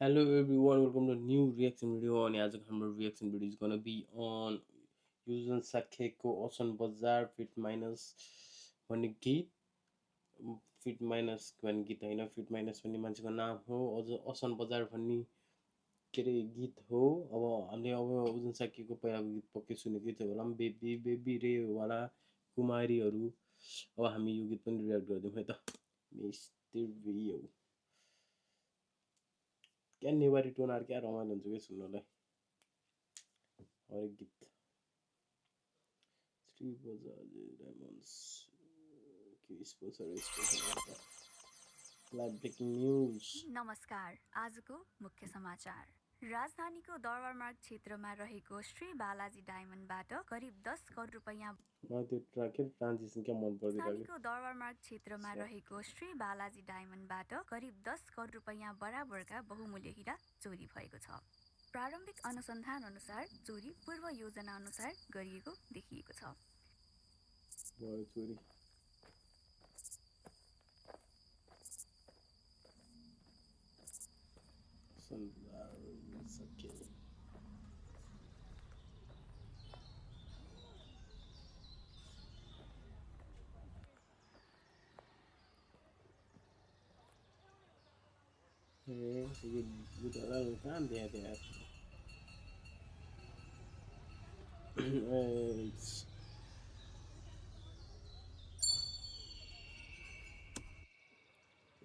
Hello everyone, welcome to a new reaction video. And as a hammer reaction video is gonna be on Yuzan Sakheko Ocean Bazaar Fit Minus भन्ने गीत fit minus भन्ने गीत होइन fit minus भन्ने मान्छेको नाम हो अझ असन बजार भन्ने के अरे गीत हो। अब हामीले अब उजन साकीको पहिलाको गीत पक्कै सुनेकै थियो होला बेबी बेबी रे वाला कुमारीहरू। अब हामी यो गीत पनि रियाक्ट गरिदिउँ है त। मिस्टर भियो क्या नेवारी टोनहरू क्या रमाइलो हुन्छ क्या सुन्नलाई हरेक गीत। श्री बजाज डायमन्ड्स के स्पोन्सर लाइभ ब्रेकिङ न्युज। नमस्कार। आजको मुख्य समाचार। राजधानीको दरबारमार्ग क्षेत्रमा रहेको श्री बालाजी डायमन्डबाट करिब 10 करोड रुपैयाँ त्यो ट्र्याक ट्रान्जिसन क्या मन पर्दैन। राजधानीको दरबारमार्ग क्षेत्रमा रहेको श्री बालाजी डायमन्डबाट करिब 10 करोड रुपैयाँ बराबरका बहुमूल्य हीरा चोरी भएको छ। प्रारम्भिक अनुसन्धान अनुसार चोरी पूर्व योजना अनुसार गरिएको देखिएको छ। चोरी ये बुढ़ा कहाँ दिया था यार।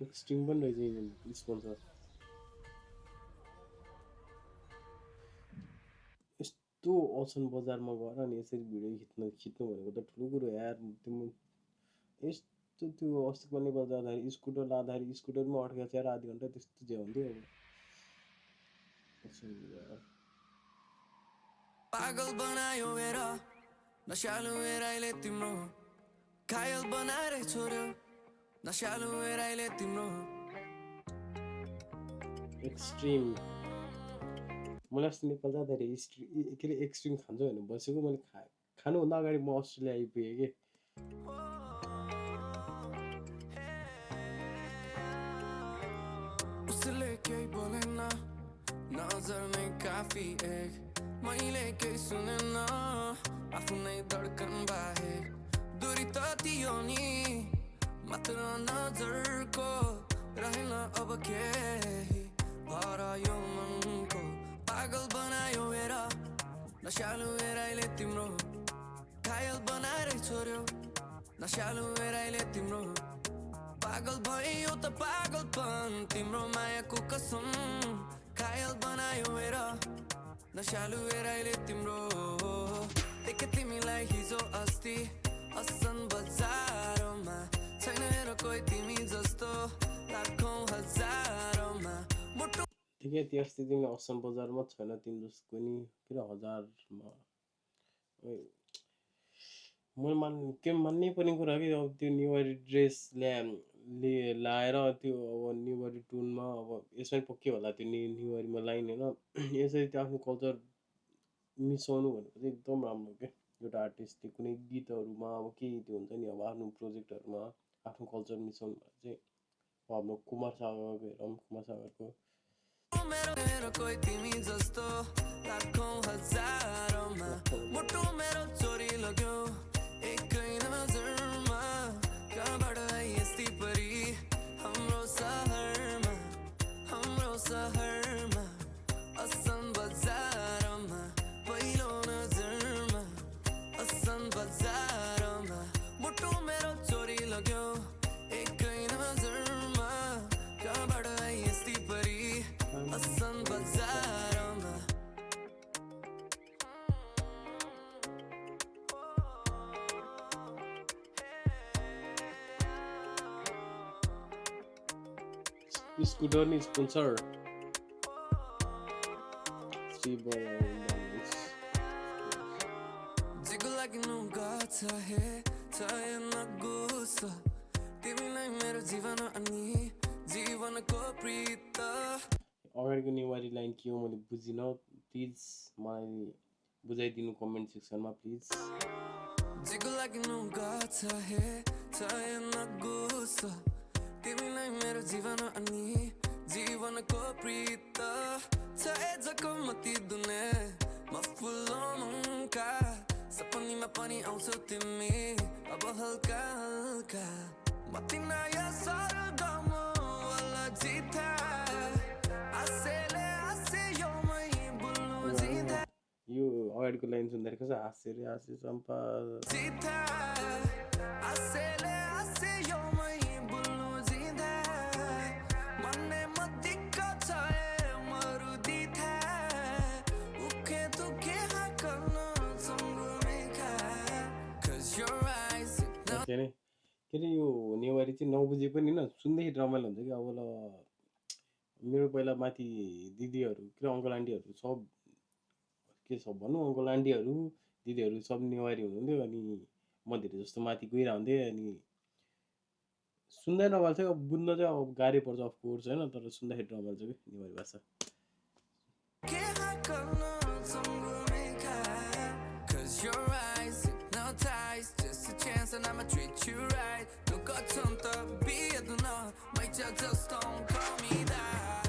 एक्सट्रिम पनि रहेछ स्पोन्सर। यस्तो असन बजारमा गएर नि यसरी भिडियो खिच्नु भनेको त ठुलो कुरो यार। यस्तो त्यो अस्ति पनि जाँदाखेरि स्कुटर लाँदाखेरि स्कुटरमै अड्केको छ यार आधी घन्टा त्यस्तो जे हुन्थ्यो। पागल बनायो हेर नशालु हेराइले तिम्रो घायल बनाएर छोड्यो नशालु हेराइले तिम्रो एक्सट्रिम। मलाई अस्ति नेपाल जाँदाखेरि के अरे एक्सट्रिम खान्छ भनेर बसेको मैले खानुभन्दा अगाडि म अस्ट्रेलिया आइपुगेँ कि। उसले केही बोलेन नजर नै काफी एक मैले केही सुनेन आफ्नै धड्कन बाहेक दूरी त थियो नि मात्र नजरको रहेन अब केही भर यो मनको पागल बनायो हेर नशालु हेराइले तिम्रो घायल बनाएर छोड्यो नशालु हेराइले तिम्रो पागल भयो त पागलपन तिम्रो मायाको कसम घायल बनायो हेर नशालु हेराइले तिम्रो देखे तिमीलाई हिजो अस्ति असन बजारमा छैन हेर कोही तिमी जस्तो लाखौं हजारमा ठिकै त्यो अस्ति तिमी असन बजारमा छैन तिमी जस्तो नि फेरि हजारमा। मैले के मान्नै पर्ने कुरा कि अब त्यो नेवारी ड्रेस लाएर त्यो अब नेवारी टुनमा अब यसमै पक्कै होला त्यो नेवारीमा लाइन होइन यसरी त्यो आफ्नो कल्चर मिसाउनु भनेको चाहिँ एकदम राम्रो क्या। एउटा आर्टिस्टले कुनै गीतहरूमा अब केही त्यो हुन्छ नि अब आफ्नो प्रोजेक्टहरूमा आफ्नो कल्चर मिसाउनु चाहिँ हाम्रो कुमार सागरको हेरौँ कुमार सागरको मेरो कोही तिमी जस्तो लाखौं हजारमा मुटु मेरो चोरी लग्यो एकै नजरमा कहाँबाट यस्तै परी हाम्रो सहरमा असन बजारमा पहिलो नजरमा असन बजारमा मुटु मेरो चोरी लग्यो एकै नजरमा कहाँबाट यस्तै परी असन बजारमा स्कुटर नि स्पोन्सर श्री बजाज जिगो लागि नुगा छ हे छैन गुस्सा तिमीलाई मेरो जीवन अनि जीवनको प्रीत। अगाडिको नेवारी लाइन के हो मैले बुझिनँ प्लिज मलाई बुझाइदिनु कमेन्ट सेक्सनमा प्लिज। जिगो लागि नुगा छ हे छैन गुस्सा तिमीलाई मेरो जीवन अनि जीवन को प्रीत चाहे जकमती दुने म फुलाउनुका सपनीमा पनि आउँछौ तिमी अब हल्का हल्का म तिमीलाई सरगम वाला जिता आसेले आसे यो मै बुल्नु जिता यो अगाडिको लाइन सुन्दाखेरि कस्तो हाँस्य रे हाँस्य चम्पा जिता आसेले आसे यो मै बुल्नु जिता मन्ने मतिक छए मरु दिथा उखे तुखे हाकन सङ्गुमेका cause your eyes के अरे यो नेवारी चाहिँ नबुझे पनि न सुन्दाखेरि रमाइलो हुन्छ कि अब ल मेरो पहिला माथि दिदीहरू के अङ्कल आन्टीहरू सब के सब भनौँ अङ्कल आन्टीहरू दिदीहरू सब नेवारी हुनुहुन्थ्यो अनि म धेरै जस्तो माथि गइरहन्थेँ अनि सुन्दै रमाइलो अब बुझ्न चाहिँ अब गाह्रै पर्छ अफकोर्स होइन तर सुन्दाखेरि रमाइलो छ कि नेवारी भाषा के हाकन सङ्गुमेका cause your eyes hypnotize just a chance and I'ma treat you right 똑같은 비에도나 might just don't call me that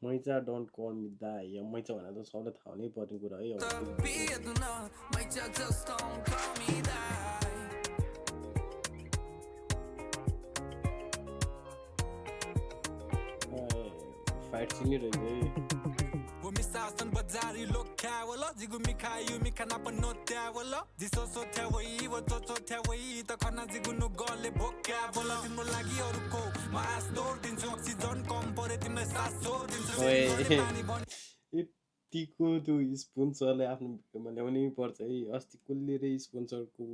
मैचा डोन्ट कल मी दाइ या मैचा भनेर त सबलाई थाहा नै पर्ने कुरा है अब बिहेदुना might just don't call me that fight scene रहेछ है Umisasan bazari lokawala jigu mikayu mikana pano tawala disoso tawai wo toto tawai ta khana jigu no gole bokawala timro lagi aruko ma astor dinchu oxygen kam pare timle सास छोड दिन्छु ओए यतिको त्यो स्पोन्सरले आफ्नो भिडियोमा ल्याउनै पर्छ है अस्ति कसले रे स्पोन्सरको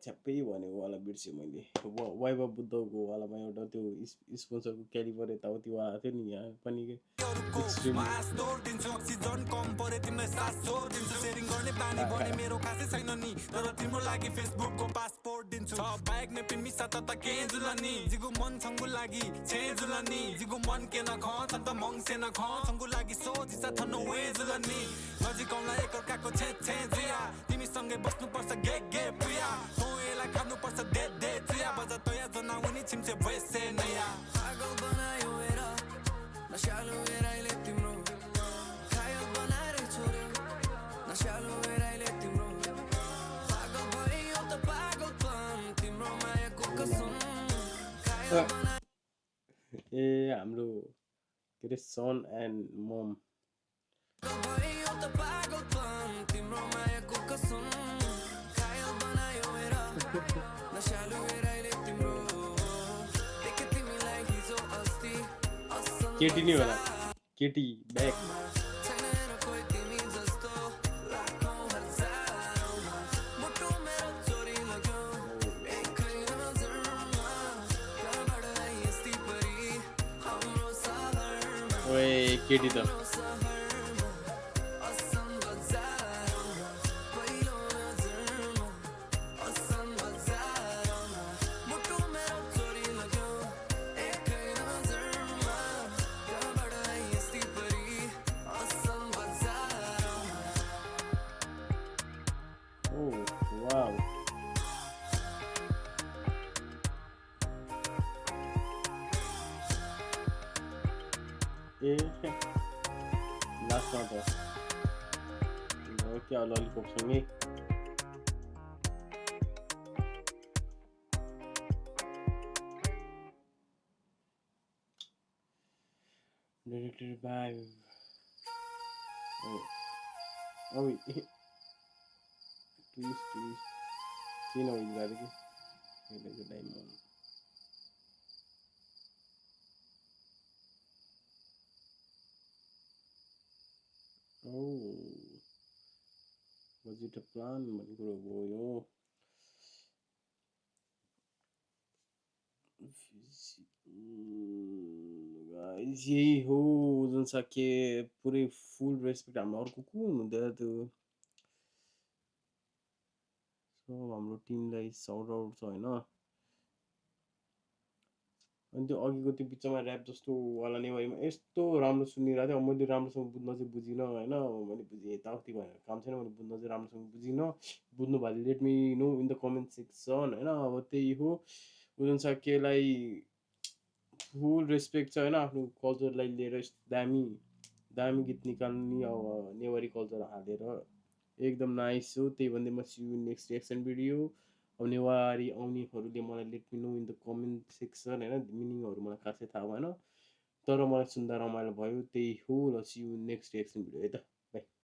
छ्याप्पै भनेको वाला बिर्सेँ मैले वाइबा बुद्धको वालामा एउटा त्यो स्पोन्सरको क्यालिबर यताउति वाला थियो नि यहाँ पनि एक्सट्रिम मास्टर दिन्छु अक्सिजन कम परे तिमीलाई सास छोड दिन्छु शेयरिङ गर्ने बानी बने मेरो खासै छैन नि तर तिम्रो लागि फेसबुकको पासपोर्ट दिन्छु बाइक ने पिन मिसा त के जुलनी जिगु मन छंगु लागि छे जुलनी जिगु मन के न ख त मङ से न ख छंगु लागि सोच इसा थनो वे जुलनी नजिकौला एकअर्काको छे छे जिया तिमी सँगै बस्नु पर्छ गे गे पुया होएला खानु पर्छ दे दे जिया बजा तया जनाउनी छिमसे भएसे नया पागल बनायो हेरा नशालु हेराइले तिम्रो खायो बनाएर छोड्यो नशालु हेराइले तिम्रो पागल भयो त पागलपन तिम्रो मायाको कसम खायो ए हाम्रो के अरे सन एन्ड मम भयो त पागलपन तिम्रो मायाको कसम खायो बनायो हेरा नशालु हेराइले तिम्रो देखे तिमीलाई हिजो अस्ति केटी नै होला केटी ब्याक छैन कोही तिमी जस्तो लाखौँ हजारौँमा मुटु मेरो चोरी लाग्यो एकै नजरमा कहाँबाट आई यस्तै परी हाम्रो सहरमा ओए केटी त सहरमा असम बजारमा पहिलो नजरमा असम बजारमा मुटु मेरो चोरी लाग्यो एकै नजरमा कहाँबाट आई यस्तै परी असम बजारमा ओ वाउ ए लास्टमा त क्या ललिपप सँगै Directed by oh twist किन हो इन्जरी कि हेरेको डायमन्ड ओ बजेट प्लान भन्ने कुरो हो यो गाइस यही हो जुन सके पुरै फुल रेस्पेक्ट हाम्रो अर्को को हुनुहुन्थ्यो त्यो सब हाम्रो टिमलाई साउट आउट छ होइन अनि त्यो अघिको त्यो बिचमा ऱ्याप जस्तो वाला नेवारीमा यस्तो राम्रो सुनिरहेको थियो मैले राम्रोसँग बुझ्न चाहिँ बुझिनँ होइन मैले बुझेँ यताउति भनेर काम छैन मैले बुझ्न चाहिँ राम्रोसँग बुझिनँ बुझ्नु भयो late me know in the comment section होइन अब त्यही हो जुन सकेलाई फुल रेस्पेक्ट छ होइन आफ्नो कल्चरलाई लिएर यस्तो दामी दामी गीत निकाल्ने अब नेवारी कल्चर हालेर एकदम नाइस हो। त्यही भन्दै म see you next reaction video. अब नेवारी आउनेहरूले मलाई let me know in the comment section होइन, मिनिङहरू मलाई खासै थाहा भएन तर मलाई सुन्दा रमाइलो भयो। त्यही हो ल, see you next reaction video है त।